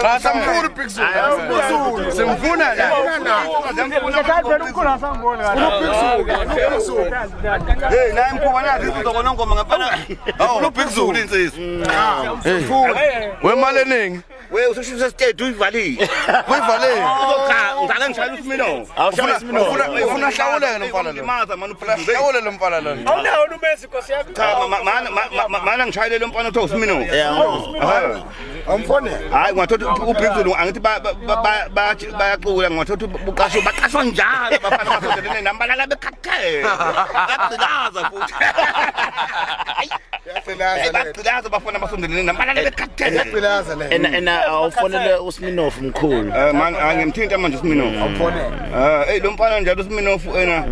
Cha, samfuna uBig Zulu. Simfuna la. Hey, naye mkhuba nazi insizwa kona ngoma ngempela. Awufuna uBig Zulu insizwa. Wemali eningi. We usushisa stage uyivalile. Uyivalile. Uzocha, ngizake ngishayela uSmino. Ufuna hlawuleke lo mfana lo. Limaza manje Ufuna hlawule lo mfana lo. Awunawo umesi nkosi yami. Cha, mana ngishayele lo mfana othiwa uSmino. Yeah. Awumfonele. Hayi, ngathola uBig Zulu angithi bayacula, ngathola buqashwa baqashwa njalo abafana basondelene nami balala bekhathele. Bagqilaza futhi. Iyagqilaza le. Bagqilaza abafana basondelene nami balala bekhathele. Iyagqilaza le. Ena awufonele uSminoff mkhulu. Eh man, angimthinta manje uSminoff. Awumfonele. Eh, hey, lo mfana njalo uSminoff ena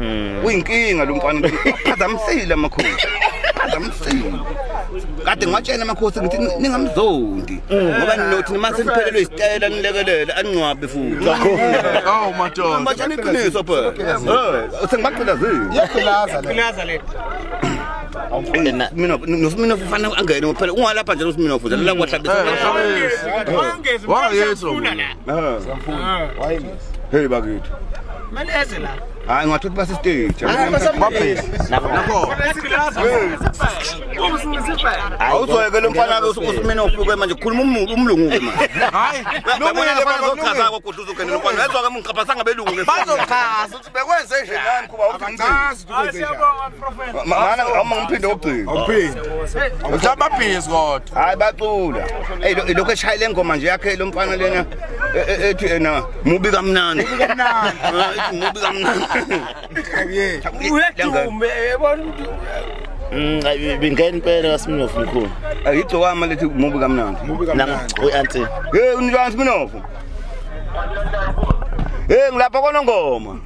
uyinkinga lo mfana, phazamisile amakhosi. Phazamisile. Kade ngiwatshela amakhosi ngithi ningamzondi ngoba ninothi nima seniphelelwe isitayela nilekelele aningcwabe futhi. Awu madoda. Ngibatshela iqiniso phela. Eh, sengibagqilazile. Iyagqilaza le. Qilaza le. Ena Mina noSminoff ufana angene phela ungalapha nje uSminoff nje la kwahlabisa. Wangezi. Wangezi. Samfuna la. Wayengezi. Hey bakithi. Mele eze la. Hayi, ngathothi base stage. Nakho. Awuzoyeke lo mfana ke uSminoff ke manje khuluma umlungu ke manje. Hayi. Lungile Lungile bafana baba zochaza lungile. kodwa uzongena lo mfana. Yezwa ke ngiqapha belungu ke. Bazochaza ukuthi bekwenze nje. Hayi mkhuba uthi Abachazi ukuthi Hayi, kwenze njani. siyabonga Prophet. mana awuma ngiphinde okugcina. Awuphinde. Mhlawumbe babhizi kodwa. Hayi, bacula. Hey, lokho eshayile ngoma nje yakhe lo mfana lena ethi ena mubi kamnandi. Kamnandi. Ethi mubi kamnandi. Yeah. Uyadume yabona umuntu. Bingena impela kaSminoff mkhulu. Ayigcokama lethi mubi kamnandi. Mubi Nang kamnandi. uyanti. Hey, unjani Sminoff? Hey, ngilapha konongoma.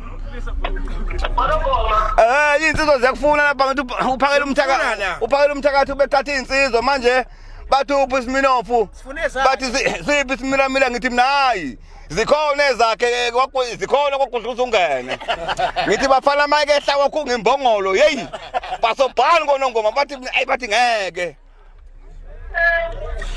Eh, insizwa ziyakufuna lapha, ngithi uphakela umthakathi. Uphakela umthakathi ubethatha insizwa manje bathi uphi Sminoff? Sifune zakhe. Bathi siphi isimilamila, ngithi mina hayi. Zikhona ezakhe zikhona kwakudla uzungene. Ngithi bafana mayike ehla kwakho ngimbongolo, hey. Basobhani konongoma bathi ayi, bathi ngeke.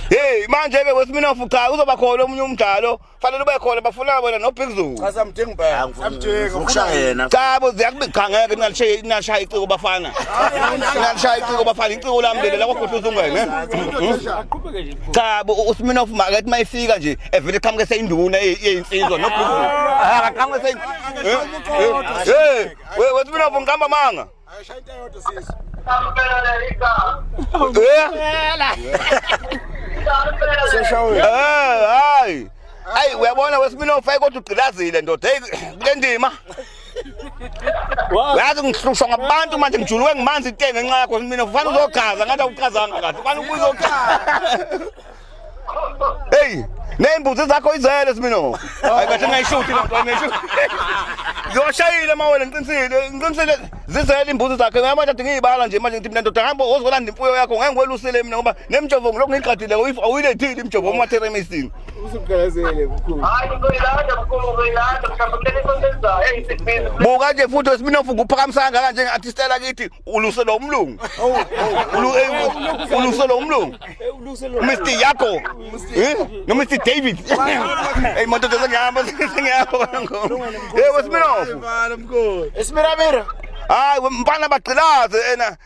Hey, manje ke weSminoff, cha, uzoba khona omunye umdlalo, fanele ube khona, bafuna wena no Big Zulu. Cha, samdinga impela. Samdinga. Ukushaya yena. Cha bo, ziyakubi cha, ngeke ningalishaya, ningalishaya iciko bafana. Ningalishaya iciko bafana, iciko lami leli la kwagodla uzungene. Aqhubeke nje. Cha bo, uSminoff makethi mayifika nje evele qhamuke seyinduna yeyinsizwa no Big Zulu. Ah, qhamuke sey. Hey, we weSminoff, ngihamba manga. Ayishaya into eyodwa sisi. Eh? Seshawe. Eh, hayi. Ayi, uyabona weSminoff, hayi kodwa ugqilazile ndoda. Hey, kule ndima. Uyazi ngihlushwa ngabantu manje, ngijuluke ngimanzi ite ngenxa yakho Sminoff. Ufana uzogaza ngathi awuchazanga kahle. Ufana ubuzogaza. Hey, ney'mbuzi zakho izele Sminoff. Hayi kahle, ngayishuthi le nto, ngayishuthi. Ziwashayile amawele, ngiqinisile, ngiqinisile, zizele imbuzi zakhe. Manje ade ngiyibala nje manje ngithi mina ndoda hamba ozolanda imfuyo yakho, ngeke ngiwelusile mina ngoba nemjovo ngilokhu ngiyiqadile, awuyilethile imjovo umatheremisini. Usugqilazele mkhulu. Hayi, ngizoyilanda mkhulu, ngizoyilanda mhlawumbe kuleli sonto elizayo. Hey, sibhizi. Buka nje futhi weSminoff, nguphakamisa kangaka njenge-artistela kithi, uluselwa umlungu. Uluselwa umlungu. Mr. Yako. Eh? No Mr. David. Hey, madoda, sengihamba, sengihamba. Hey, weSminoff. Vala mkhulu. Isimiramira. Hayi mfana, bagqilaze ena.